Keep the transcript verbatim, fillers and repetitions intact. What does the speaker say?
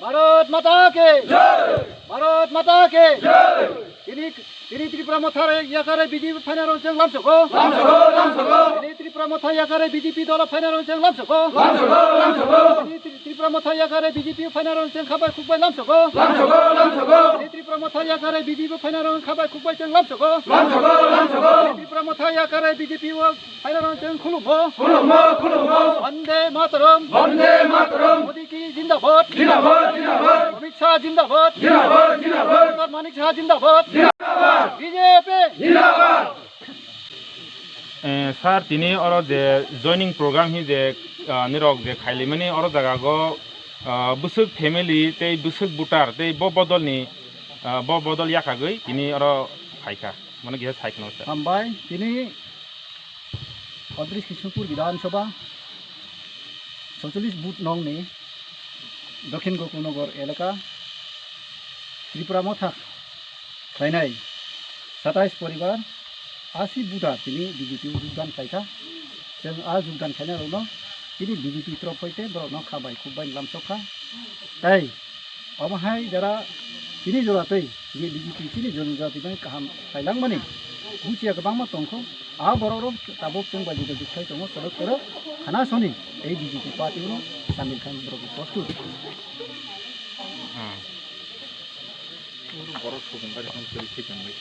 Bharat Mata ki! Bharat Mata ki! Tini, tini Tripura Motha yakare B J P phainai rok chwng lamsoko. Tini Tripura Motha yakare B J P dolo phainai rok chwng lamsoko. Tini Tri-, Tripura Motha yakare B J P phainai rok chwng khabai khukbai lamsoko. Tini Tripura Motha yakare B J P phainai rok khabai khukbai chwng lamsoko. Tini Tripura Motha yakare B J P o phainai rok chwng khulumo. Khulumo, khulumo. Vande Mataram. Vande Mataram. Modi ki zindabad. Zindabad, zindabad. Amit Shah zindabad. Zindabad, zindabad. Doctor Manik Saha zindabad. Zindabad. B J P. Zindabad. Eh, sir, tini oro je joining program hi je, ah, nirok je khailaimani oro jaga go, ah, bwswk family tei bwswk voter tei bo bodol ni, ah, bo bodol yakagwi tini oro phaikha. Mano kisa sai kheno sir. Hambai, tini Kontris Kisnupur Bidhan Sabha, soicholish booth nong ni Dokhin Gokulnagar elaka, Tripura Motha khlainai satais poribar, asi voter tini B J P o jogdan khlaikha. Chwng a jogdan khlainai rokno tini B J P torof hoite borokno khabai khukbai lamsokha. Tai Omo hai jora tini jora tei je B J P chini jora jora tini kaham khailangmani buchiya kwbangma tongkho. A borok rok tabuk chwng bai jora jora khai tongo, kwrwk kwrwk khana soni tei B J P party no samil khai borok ni post. Hmm. Borok sokong gari hwn kwrwi khe tongwi.